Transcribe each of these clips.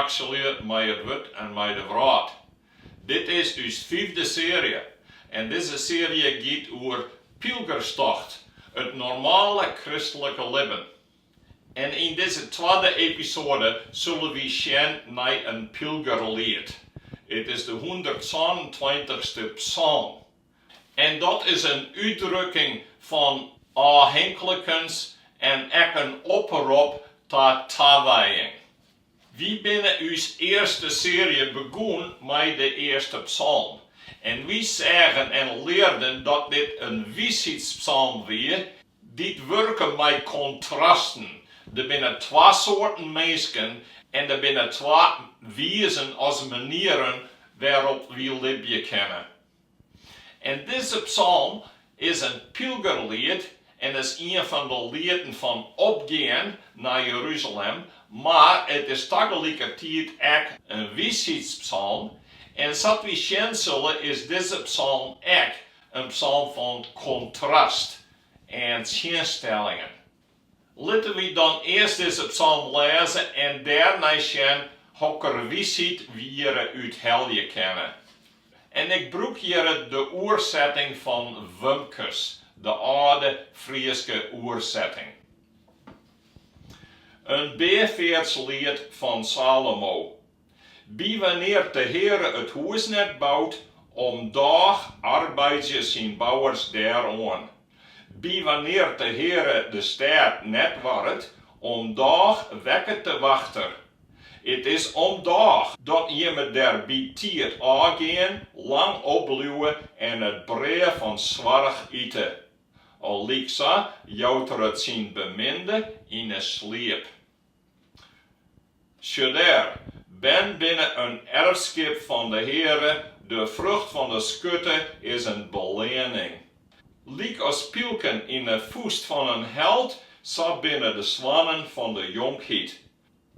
Wrakselje mei it Wurd en mei de wrâld. Dit is ús fyfde searje en dizze searje giet oer pylgerstocht, it normale kristlike libben. En yn dizze twadde episoade sille wy sjen nei in pylgerliet. It is de hûndertsânentweintichste psalm. En dat is in útdrukking fan ôfhinklikens en ek in oprop ta tawijing. Wy binne ús earste searje begûn mei de earste psalm. En wy seagen en learden dat dit in wishheidspsalm wie dy't wurke mei kontrasten. Der binne twa soarten minsken en der binne twa wizen as manieren wêrop't wy libje kinne. En dizze psalm is in pylgerliet en is ien fan de lieten fan opgean nei Jeruzalem, mar it is tagelikertiid ek in wishheidspsalm en sa't wy sjen sille is dizze psalm ek in psalm fan kontrast en tsjinstellingen. Litte wy dan earst dizze psalm lêze en dêrnei sjen hokker wiisheid wy hjirre út helje kinne. En ik brûk hjirre de oersetting fan Wumkes, de âlde Fryske oersetting. In beafeartsliet fan Salomo. By wannear't de Heare it hûs net bout, omdôch arbeidzje syn bouwers dêroan. By wannear't de Heare de stêd net warret, omdôch wekket de wachter. It is omdôch dat jimme der bytiid ôfgean, lang opbliuwe en it brea fan soarch ite. Allyksa jout er it syn beminde yn 'e sliep. Sjedêr, bern binne in erfskip fan de Heare, de frucht fan de skurte is in beleanning. Lykas pylken yn 'e fûst fan in held, sa binne de soannen fan de jonkheid.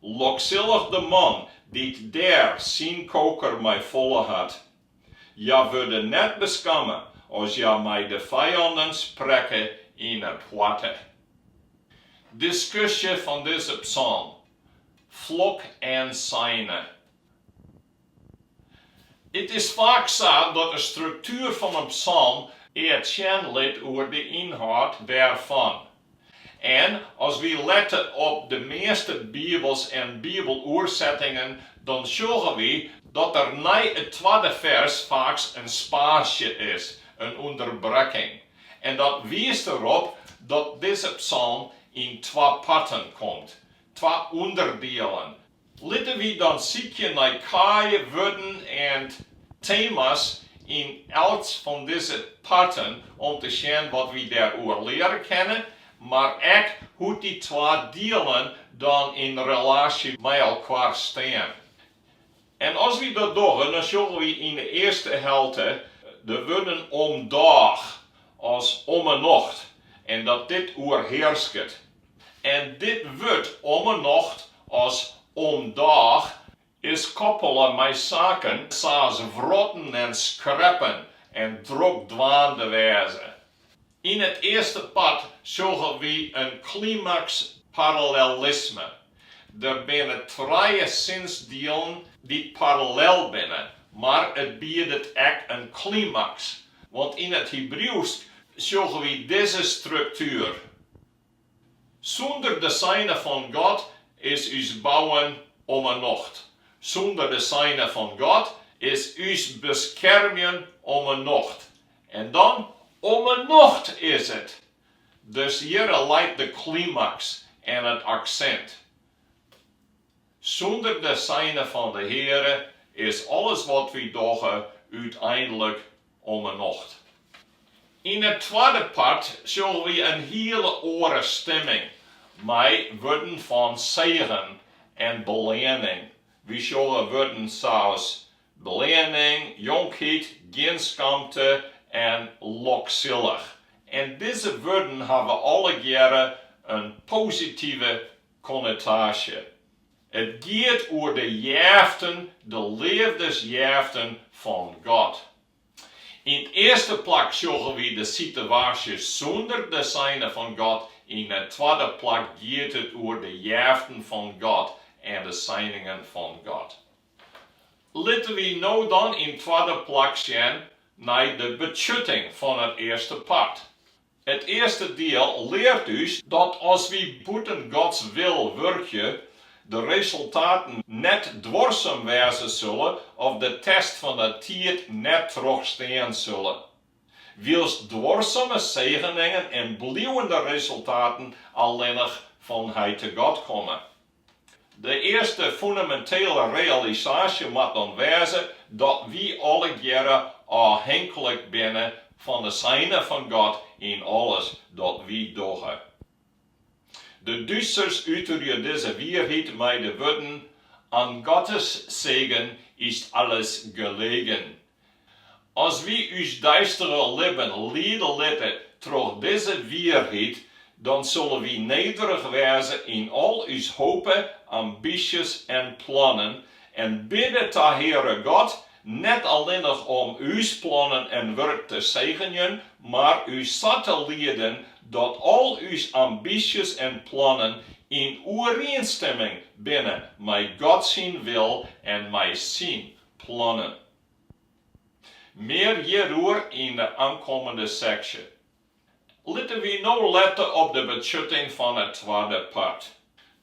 Loksillich de man dy't dêr syn koker mei folle hat. Hja wurde net beskamme as hja mei de fijannen sprekke yn 'e poarte. Diskusje fan dizze psalm, Flok en seine. It is faak sa dat de struktuer fan in psalm eat sjen lit oer de ynhâld dêrfan. En as wy lette op de measte bibels en bibeloersettingen, dan sjogge wy dat der nei it twadde fers faaks in spaasje is, in ûnderbrekking. En dat wiist derop dat dizze psalm yn twa parten komt, twa ûnderdielen. Litte wy dan sykje nei kaaiwurden en tema's yn elts fan dizze parten om te sjen wat wy dêroer leare kinne, mar ek hoe't dy twa dielen dan yn relaasje mei elkoar stean. En as wy dat dogge, dan sjogge wy yn de earste helte de wurden omdôch as om 'e nocht en dat dit oerhearsket. En dit wurd om 'e nocht as omdôch is koppele mei saken sa as wrotten en skreppen en drok dwaande wêze. Yn it earste part sjogge wy in klimaks-parallelisme. Der binne trije sinsdielen dy't parallel binne, mar it biedet ek in klimaks, want yn it Hebriuwsk sjogge wy dizze struktuer, Sûnder de seine fan God is ús bouwen om 'e nocht, sûnder de seine fan God is ús beskermjen om 'e nocht, En dan om 'e nocht is it! Dus hjirre leit de klimaks en it aksint. Sûnder de seine fan de Heare is alles wat wy dogge úteinlik om 'e nocht. Yn it twadde part sjogge wy in hiele oare stimming mei wurden fan segen en beleanning. Wy sjogge wurden sa as Beleanning, jonkheid, gjin skamte en loksillich. En dizze wurden hawwe allegearre in positive konnotaasje. It giet oer de jeften, de leafdesjeften fan God. Yn 't earste plak sjogge wy de sitewaasje sûnder de seine fan God, yn it twadde plak giet it oer de jeften fan God. en de seiningen fan God. Litte wy no dan yn twadde plak sjen nei de betsjutting fan it earste part. It earste diel leart ús dat as wy bûten Gods wil wurkje, de resultaten net duorsum wêze sulle of de test fan de tiid net trochstean sulle. Wylst duorsume segeningen en bliuwende resultaten allinnich fan Heite God komme. De earste fûnemintele realisaasje moat dan wêze dat wy allegearre ôfhinklik binne fan de seine fan God yn alles dat wy dogge. De Dútsers uterje dizze wierheid mei de wurden, An Gottes Segen ist alles gelegen. As wy ús deistige libben liede litte troch dizze wierheid, dan sulle wy nederich wêze yn al ús hope, ambysjes en plannen en bidde ta Heare God, net allinnich om ús plannen en wurk te segenjen, mar ús sa te lieden dat al ús ambysjes en plannen yn oerienstimming binne mei God syn wil en mei syn plannen. Mear hjiroer yn de oankommende seksje. Litte wy no lette op de betsjutting fan it twadde part.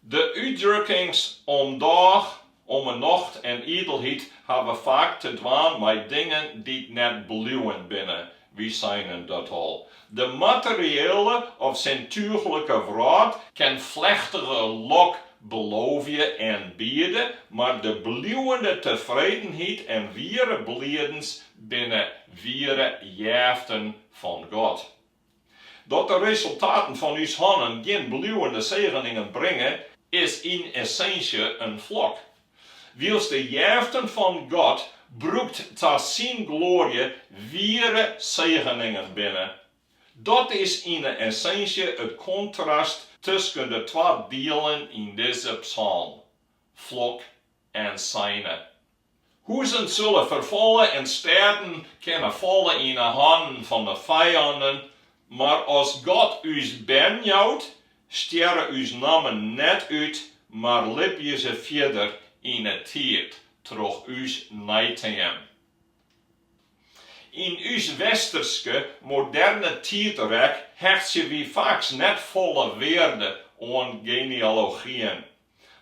De útdrukkings om dôch, om 'e nocht en idelheid hawwe faak te dwaan mei dingen dy't net bliuwend binne, wy seinen dat al. De materiële of sintúchlike wrâld kin flechtige lok beloovje en biede, mar de bliuwende tefredenheid en wiere bliidens binne wiere jeften fan God. Dat de resultaten fan ús hannen gjin bliuwende segeningen bringe, is yn essinsje in flok. Wylst de jeften fan God brûkt ta syn gloarje wiere segeningen binne. Dat is yn 'e essinsje it kontrast tusken de twa dielen yn dizze psalm, flok en seine. Huzen sulle ferfalle en stêden kinne falle yn 'e hannen fan de fijannen, mar as God ús bern jout, stjerre ús nammen net út, mar libje se fierder yn 'e tiid troch ús neiteam. Yn ús westerske, moderne tiidrek hechtsje wy faaks net folle wearde oan genealogyen.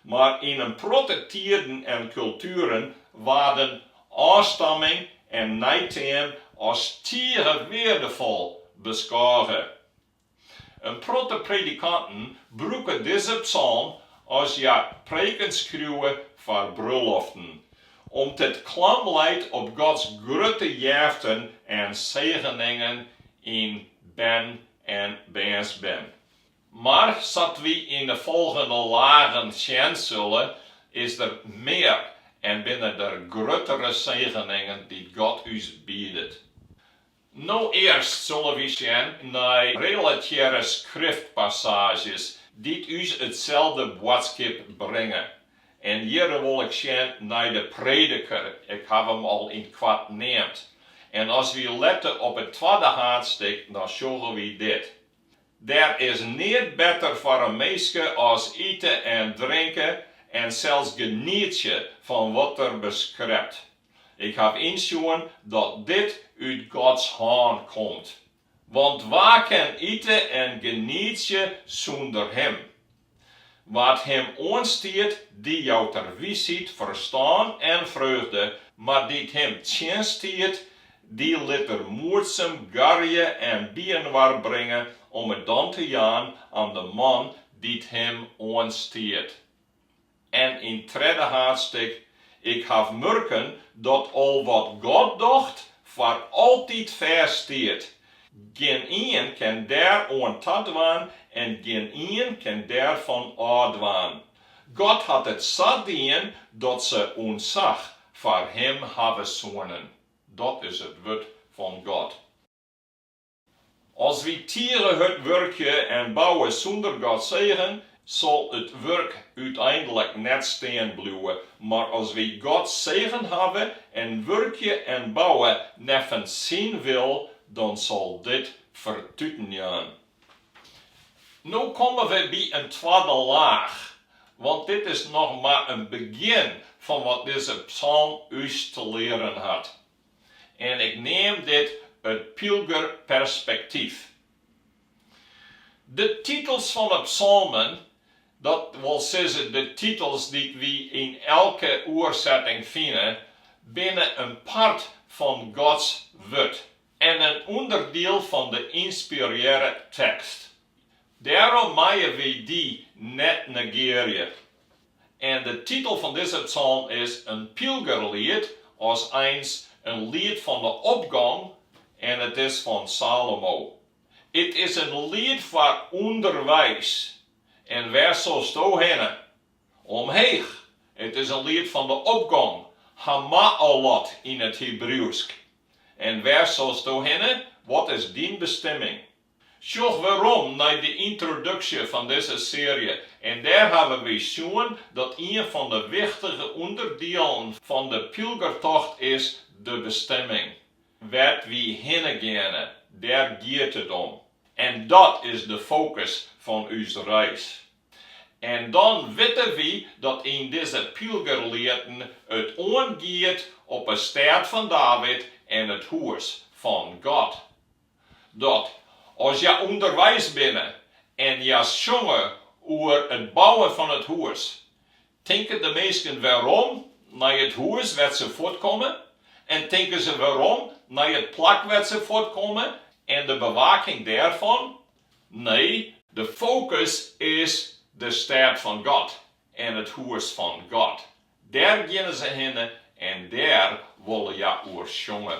Mar yn in protte tiden en kultueren waarden ôfstamming en neiteam as tige weardefol beskôge. In protte predikanten brûke dizze psalm as hja preken skriuwe foar brulloften, om't it klam leit op Gods grutte jeften en segeningen yn bern en bernsbern. Mar sa't wy yn de folgjende lagen sjen sulle, is der mear en binne der gruttere segeningen dy't God ús biedet. No earst sulle wy sjen nei relatearre skriftpassaazjes dy't ús itselde boadskip bringe. En hjirre wol ik sjen nei de Prediker, ik haw him al yn 't koart neamd. En as wy lette op it twadde haadstik, dan sjogge wy dit. Der is neat better foar in minske as ite en drinke en sels genietsje fan wat er beskrept. Ik haw ynsjoen dat dit út Gods hân komt. Want wa kin ite en genietsje sûnder Him? Wa't Him oanstiet, dy jout Er wysheid, ferstân en freugde, mar dy't Him tsjinstiet, dy lit Er moedsum garje en byinoar bringe om it dan te jaan aan de man dy't Him oanstiet. En yn tredde haadstik, Ik haw murken dat al wat God docht, foar altyd fêst stiet. Gjinien kin dêr oan tadwaan en gjinien kin dêrfan ôfdwaan. God hat it sa dien dat se ûntsach foar Him hawwe soenen. Dat is it wurd fan God. As wy tige hurd wurkje en bouwe sûnder Gods segen, sil it wurk úteinlik net stean bliuwe, mar as wy Gods segen hawwe en wurkje en bouwe neffens Syn wil, dan sil dit fertuten jaan. No komme we by in twadde laach. Want dit is noch mar in begjin fan wat dizze psalm ús te learen hat. En ik neam dit it pylgerperspektyf. De titels fan 'e psalmen, dat wol sizze de titels dy't wy yn elke oersetting fine, binne in part fan Gods Wurd en in ûnderdiel fan de ynspirearre tekst. Dêrom meie wy dy net negearje. En de titel fan dizze psalm is in pylgerliet, as eins in liet fan de opgong, en it is fan Salomo. It is in liet foar ûnderweis. En wêr silsto hinne? Omheech! It is in liet fan de opgong, Hama'alot yn it Hebriuwsk. En wêr silsto hinne? Wat is dyn bestimming? Sjoch werom nei de yntroduksje fan dizze searje en dêr hawwe wy sjoen dat ien fan de wichtige ûnderdielen fan de pylgertocht is de bestimming. Wêr't wy hinne geane, dêr giet it om. En dat is de fokus fan ús reis. En dan witte wy dat yn dizze pylgerlieten it oangiet op 'e stêd fan David en it hûs fan God. Dat as hja ûnderweis binne en hja sjonge oer it bouwen fan it hûs, tinke de minsken werom nei it hûs wêr't se fuortkomme en tinke se werom nei it plak wêr't se fuortkomme en de bewaking dêrfan? Nee, de fokus is de stêd fan God en it hûs fan God. Dêr geane se hinne en dêr wolle hja oer sjonge.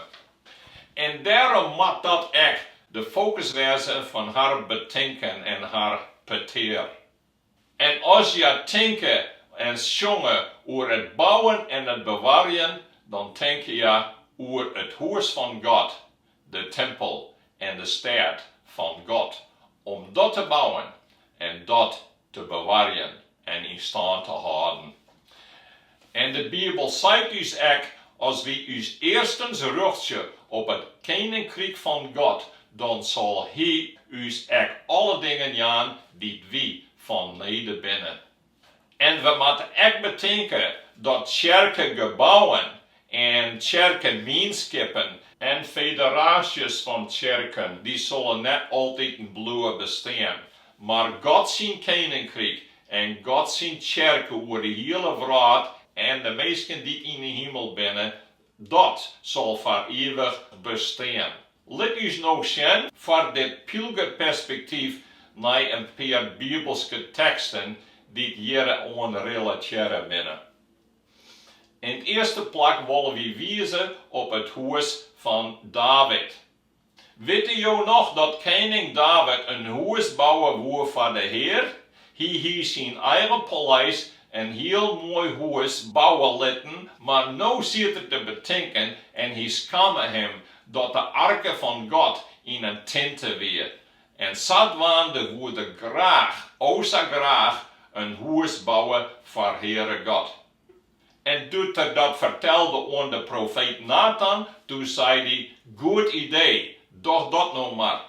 En dêrom moat dat ek de fokus wêze fan har betinken en har petear. En as hja tinke en sjonge oer it bouwen en it bewarjen, dan tinke hja oer it hûs fan God, de timpel en de stêd fan God, om dat te bouwen en dat te bewarjen en yn stân te hâlden. En de Bibel seit ús ek, as wy ús earstens rjochtsje op it keninkryk fan God, dan sal Hy ús ek alle dingen jaan dy't wy fan nede binne. En we moatte ek betinke dat tsjerkegebouwen en tsjerkemienskippen en federaasjes fan tsjerken, dy sille net altiten bliuwe bestean. Mar God syn keninkryk en God syn tsjerke oer de hiele wrâld en de minsken dy't yn 'e himel binne, dat sil foar ivich bestean. Lit ús no sjen foar dit pylgerperspektyf nei in pear bibelske teksten dy't hjirre oan relatearre binne. Yn it earste plak wolle wy wize op it hûs fan David. Witte jo noch dat kening David in hûs bouwe woe foar de Hear? Hy hie syn eigen paleis in hiel moai hûs bouwe litten, mar no siet er te betinken en hy skamme him dat de arke fan God yn in tinte wie. En sadwaande woe er graach, o sa graach, in hûs bouwe foar Heare God. En doe't er dat fertelde oan de profeet Natan, doe sei dy, Goed idee, doch dat no mar.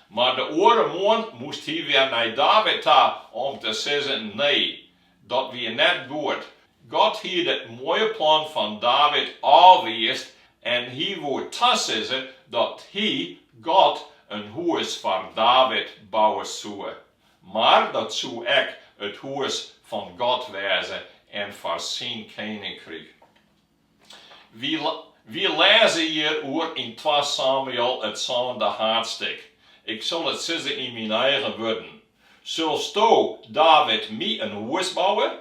Mar de oare moarn moast hy wer nei David ta om te sizzen, Nee, dat wie net goed. God hie dit moaie plan fan David ôfwiisd en hy woe tasizze dat hy, God, in hûs foar David bouwe soe. Mar dat soe ek it hûs fan God wêze en foar syn keninkryk. Wy lêze hjiroer yn twa Samuël it sânde haadstik. Ik sil it sizze yn myn eigen wurden. Silsto, David, my in hûs bouwe?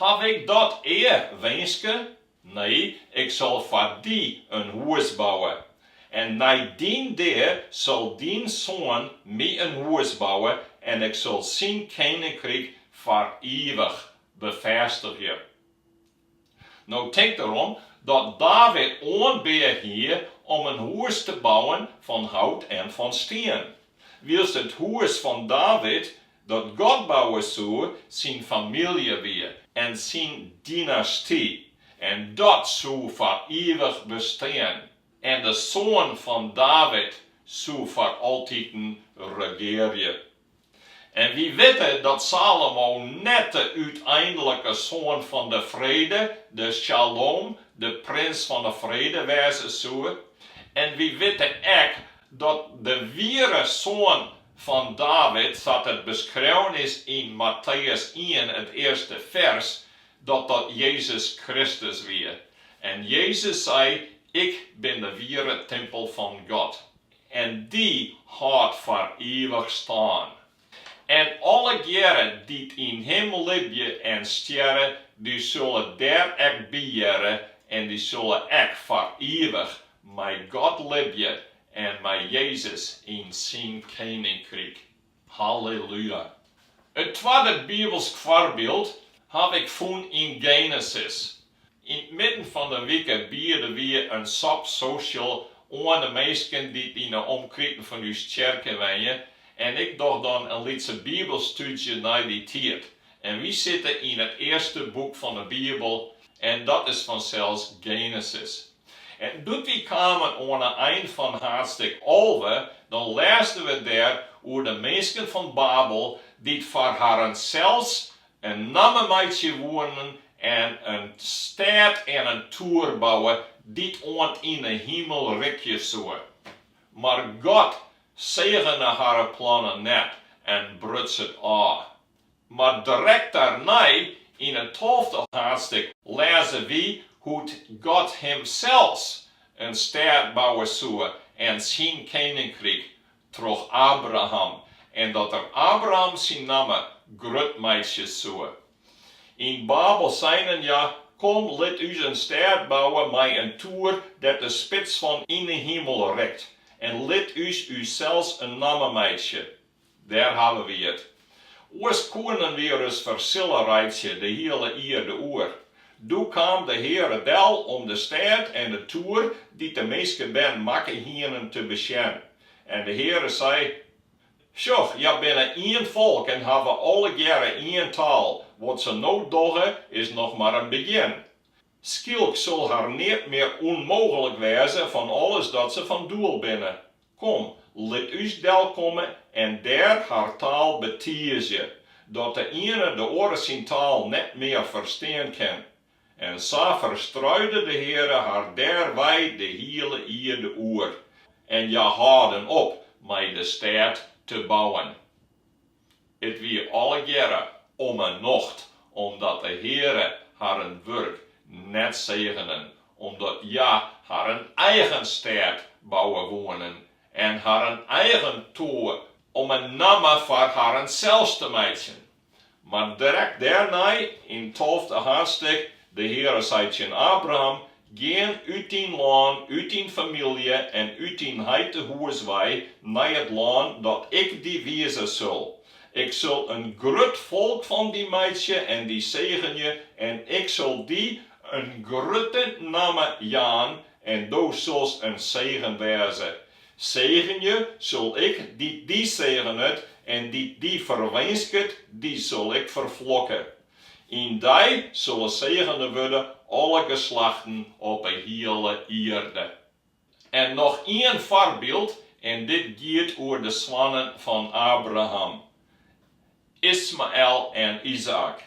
Haw ik dat ea winske? Nee, ik sil foar dy in hûs bouwe. En nei dyn dea sil dyn soan my in hûs bouwe en ik sil syn keninkryk foar ivich befêstigje. No tink derom dat David oanbea hie om in hûs te bouwen fan hout en fan stien, wylst it hûs fan David dat God bouwe soe syn famylje wie en syn dynasty, en dat soe foar ivich bestean, en de soan fan David soe foar altiten regearje. En wy witte dat Salomo net de úteinlike soan fan de frede, de shalom, de prins fan de frede wêze soe. En wy witte ek dat de wiere soan fan David, sa't it beskreaun is yn Matteüs ien it earste fers, dat dat Jezus Kristus wie. En Jezus sei, Ik bin de wiere timpel fan God. En dy hâldt foar ivich stân. En allegearre dy't yn Him libje en stjerre, dy sulle dêr ek by hearre en dy sulle ek foar ivich mei God libje en mei Jezus yn syn keninkryk. Halleluja! It twadde bibelsk foarbyld haw ik fûn yn Genesis. Yn 't midden fan de wike biede wy in sop-social oan de minsken dy't yn de omkriten fan ús tsjerke wenje en ik doch dan in lytse bibelstúdzje nei dy tiid. En wy sitte yn it earste boek fan de Bibel en dat is fansels Genesis. En doe't wy kamen oan 'e ein fan haadstik 11, dan lêsden we dêr oer de minsken fan Babel dy't foar harren sels in namme meitsje woenen en in stêd en in toer bouwe dy't oant yn 'e himel rikje soe. Mar God segene harren plannen net en bruts it ôf. Mar direkt dêrnei, yn it tolfte haadstik, lêze wy hoe't God himsels in stêd bouwe soe en syn keninkryk troch Abraham en dat er Abraham syn namme grut meitsje soe. Yn Babel seinen hja, Kom, lit ús in stêd bouwe mei in toer dêr't de spits fan yn 'e himel rikt, en lit ús ússels in namme meitsje. Dêr hawwe wy it. Oars koenen wy ris fersille reitsje de hiele ierde oer. Doe kaam de Heare del om de stêd en de toer dy't de minskebern makke hienen te besjen. En de Heare sei, Sjoch, hja binne ien folk en hawwe allegearre ien taal, wat se no dogge is noch mar in begjin. Skielk sil har neat mear ûnmooglik wêze fan alles dat se fan doel binne. Kom, lit ús delkomme en dêr har taal betiizje, dat de iene de oare syn taal net mear ferstean kin. En sa ferstruide de Heare har dêrwei de hiele ierde oer, en hja hâlden op mei de stêd te bouwen. It wie allegearre om 'e nocht, omdat de Heare harren wurk net segenen, omdat hja harren eigen stêd bouwe woenen en harren eigen toer om in namme foar harren sels te meitsjen. Mar direkt dêrnei, yn tolfte haadstik, de Heare sei tsjin Abraham, Gean út dyn lân, út dyn famylje en út dyn heite hûs wei nei it lân dat Ik dy wize sil. Ik sil in grut folk fan dy meitsje en dy segenje en Ik sil dy in grutte namme jaan en do silst in segen wêze. Segenje sil Ik dy't dy segenet en dy't dy ferwinsket, dy sil Ik ferflokke. Yn dy sulle segene wurde alle geslachten op 'e hiele ierde. En noch ien foarbyld, en dit giet oer de soannen fan Abraham, Ismael en Izaäk.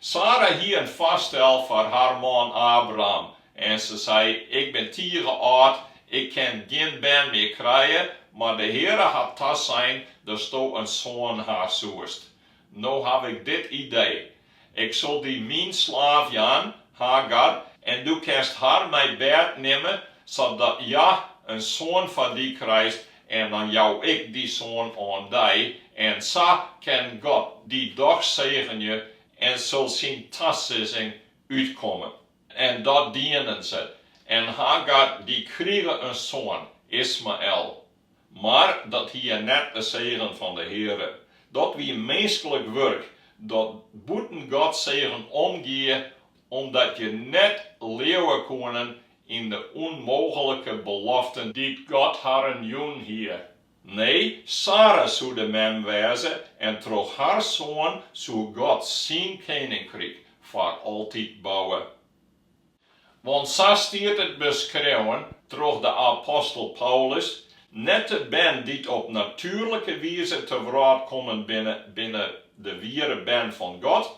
Sara hie in foarstel foar har man Abraham en se sei, Ik bin tige âld, ik kin gjin bern mear krije, mar de Heare hat tasein datsto in soan ha soest. No haw ik dit idee, Ik sil dy myn slaaf jaan, Hagar, en do kinst har nei bêd nimme, sadat hja in soan foar dy krijst en dan jou ik dy soan oan dy, en sa kin God dy dochs segenje en sil syn tasizzing útkomme. En dat dienen se, en Hagar dy krige in soan, Ismael. Mar dat hie net de segen fan de Heare. Dat wie minsklik wurk dat bûten Gods segen omgie, omdat hja net leauwe koenen yn de ûnmooglike beloften dy't God harren jûn hie. Nee, Sara soe de mem wêze en troch har soan soe God syn keninkryk foar altyd bouwe. Want sa stiet it beskreaun troch de apostel Paulus. Net de bern dy't op natuerlike wize te wrâld kommen binne, binne de wiere bern fan God,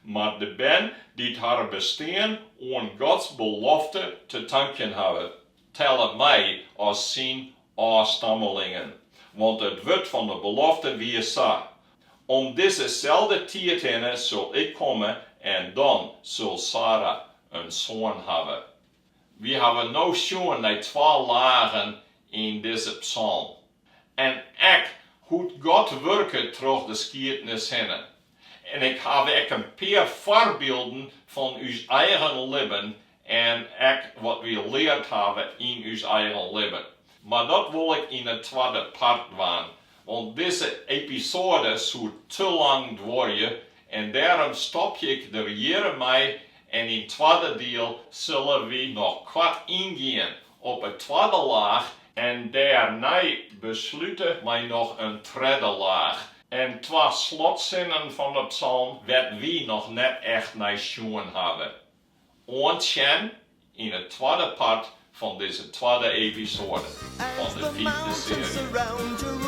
mar de bern dy't har bestean oan Gods belofte te tankjen hawwe, telle mei as syn ôfstammelingen. Want it wurd fan de belofte wie sa, Om dizze selde tiid hinne sil ik komme en dan sil Sara in soan hawwe. Wy hawwe no sjoen nei twa lagen yn dizze psalm. En ek hoe't God wurket troch de skiednis hinne. En ik haw ek in pear foarbylden fan ús eigen libben en ek wat wy leard hawwe yn ús eigen libben. Mar dat wol ik yn it twadde part dwaan, want dizze episoade soe te lang duorje en dêrom stopje ik der hjir mei en yn twadde diel sille wy noch koart yngean op 'e twadde laach en dêrnei beslute mei noch in tredde laach en twa slotsinnen fan de psalm wêr't wy noch net echt nei sjoen hawwe. Oant sjen yn it twadde part fan dizze twadde episoade fan de fyfde searje.